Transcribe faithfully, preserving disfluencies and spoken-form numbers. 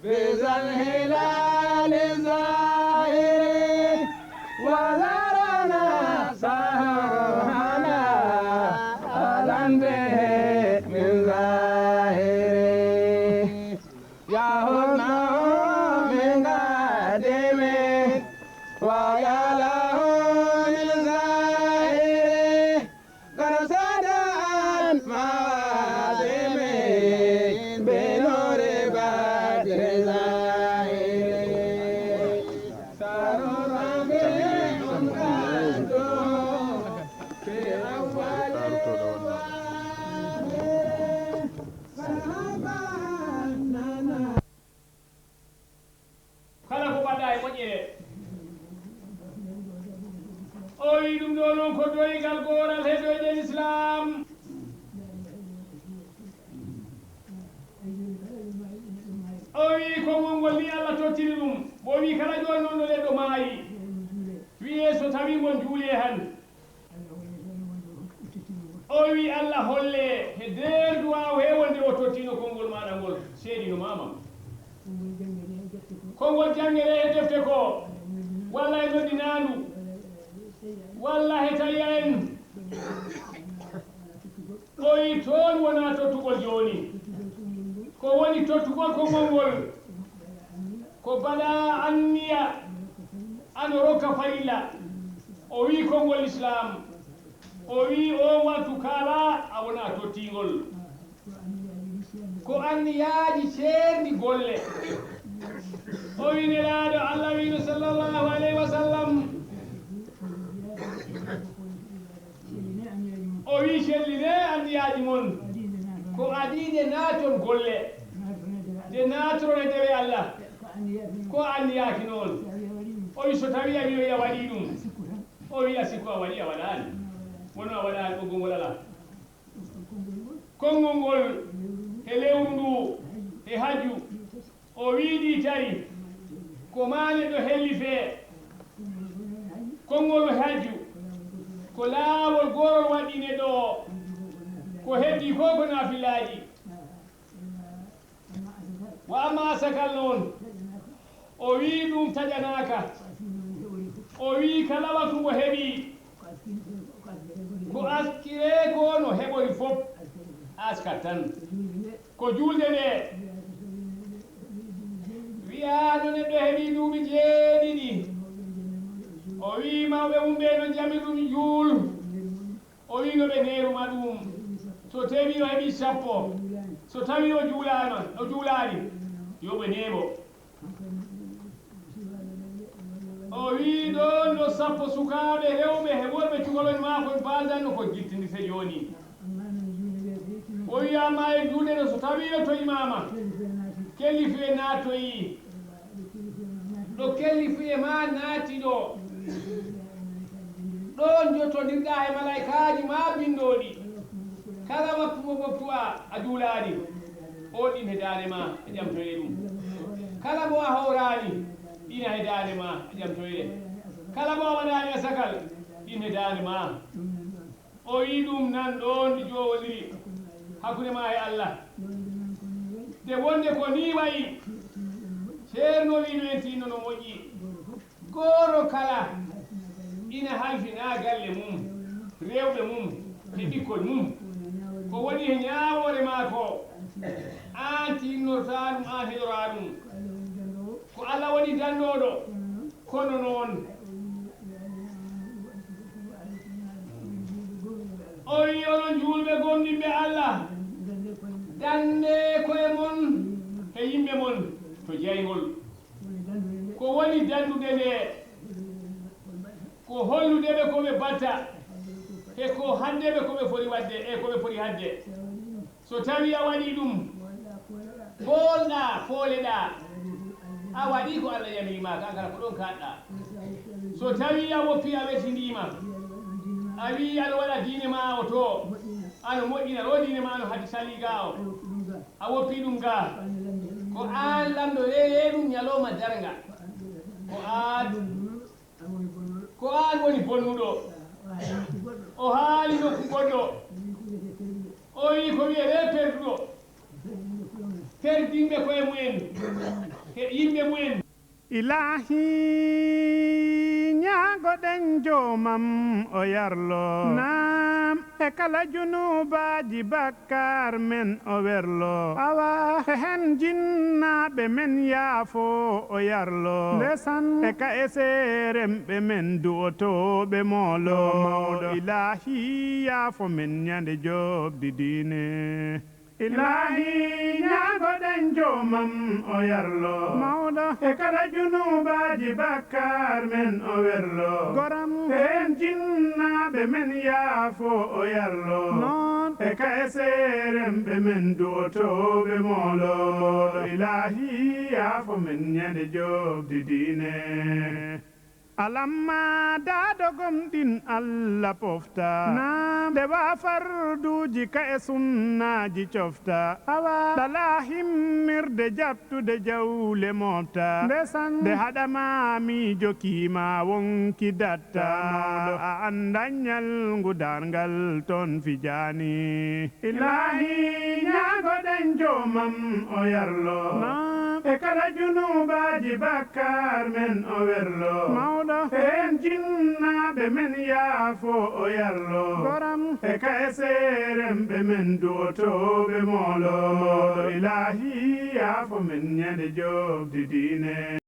بذا الهلال الزاهر وزارنا سهرنا أهلا به من زاهر يهدنا من قديم وياله من زاهر قد ساد عن مواسم بنور بدر زاهر سرور بهم قد في أول وآخر فهبنا Kala ko mbaɗɗa e moƴƴere. O wi ɗum ɗo noon ko doygal gooral he doyɗe Lislaam. O wi konngol ngol ni Allah tottini ɗum. Mo wi kala jooni noon no neɗɗo maayi. Wiyee so tawi mon juulee han. O wi Allah holle he nder duwaaw he wonde o tottino konngol maaɗa ngol seedino maama. Konngol janngere e defte ko walla e noddinaandu walla he tawi en. O wi toon wonaa tottugol jooni. Ko woni tottugol konngol ngol ko mbaɗa anniya ano rokka farilla. O wi konngol Lislaam. O wi on wattu kala a wona tottingol. Ko anniyaaji ceerndi golle. O wi Nelaaɗo Allah wino sallallahu alayhi wa sallam. O wi celline anniyaaji mon. Ko adii nde naaton golle. Nde naatron e dewe Allah. Ko anniyaaki noon. O wi so tawi a wiyoyi a waɗii ɗum. O wi a sikku a waɗi a waɗaani. Wonno a waɗaani ɓoggol ngol alaa. Konngol ngol he lewru ndu he hajju o wi ɗi tawi ko maa neɗɗo hellifee. Konngol hajju ko laawol goorol waɗɗi neɗɗo o ko heddi ko ko naafilaaji. Wa amma sakal noon o wi ɗum taƴanaaka. O wi kala watu mo heɓi ko askiree ko no heɓori fof askat tan ko juulde nde. Wiyaano neɗɗo heɓi duuɓi jeeɗiɗi o wi mawɓe mum ɓe no njami ɗum juul. O wi no ɓe neeruma ɗum so tawi o heɓi sappo so tawi o juulaano o juulaani yo ɓe neemo. O wi ɗoon ɗo sappo sukaaɓe rewɓe he worɓe cukalon maa kon baaldanno ko jittindirte jooni. O wi amma e juulde ɗo so tawi o toyimaama kellifu e naatoyi ɗo kellifu e ma naati ɗo. Ɗoon jottondirɗaa he malaykaaji maa binndooɗi. Kala waktu mo moftu a, a juulaani. Oon ɗin he daande maa, a ƴamtoyee ɗum. Kala mo a hooraani, ina he daande maa, a ƴamtoyee. Kala mo a waɗaani asakal, ɗin he daande maa. O wi ɗum nan ɗoon ɗi joowondiri hakkunde maa e Allah. Nde wonde ko nii wayi, ceerno wi no en tinno no moƴƴi. Gooro kala ina halfinaa galle mum, rewɓe mum, e ɓikkol mum. Ko woni he ñaawoore maa ko, aan tinnortaa ɗum, aan heɗoraa ɗum. Ko Allah woni danndooɗo, kono noon. O wi onon juulɓe gomɗinɓe Allah, danndee koye mon he yimɓe mon to jayngol. Ko woni danndude nde? Ko hollude ɓe ko ɓe batta, e ko hadde ɓe ko ɓe foti waɗde, e ko ɓe foti hadde. So tawii a waɗii ɗum, poolɗaa, pooleɗaa, a waɗii ko Allah yamiri maa, kaa kala ko ɗoon kaaɗɗaa. So tawii a woppii, a welsindiima, a wii aɗa waɗa diine maa o to, ano moƴƴina ɗo diine maa no hadi salii gaa o. A woppii ɗum gaa. Ko aan lamɗo reeree ɗum ñalooma darnga. Ko aan, ko aan woni bonnuɗo. O haali nokku goɗɗo. O wii ko wiyetee perduɗo. Perdinɓe koye mumen, e yimɓe mumen. Ilaahi, ñaagoɗen joomam o yarlo. Naam, e kala junubaaji bakkar men o werlo. Awa, e hen jinnaaɓe men yaafo o yarlo. Ndesan, e ka e seeremɓe men du'otooɓe moolo. Mawɗo. Ilaahi, yaafo men ñande joobdi diine. Ilaahi, ñaagoɗen joomam o yarlo. Mawɗo. E kala junubaaji bakkar men o werlo. Goram. Heen jinnaaɓe men yaafo o yarlo. Noon. E ka e seeremɓe men du'otooɓe moolo. Ilaahi, yaafo men ñande joobdi diine. Alamma daado gomɗin Alla pofta. Naam. Nde wa farduuji ka e sunnaaji cofta. Awa. Ɗala himmirde jaɓtude jawle mofta. Ndesan. Nde haɗama miijo kiima wonki datta. Mawɗo. A annda ñalngu darngal toon fijaani. Ilaahi, ñaagoɗen joomam o yarlo. Naam. E kala junubaaji bakkar men o werlo. Mawɗo. Heen jinnaaɓe men yaafo o yarlo. Goram. E ka e seeremɓe men du'otooɓe moolo. Ilaahi, yaafo men ñande joobdi diine.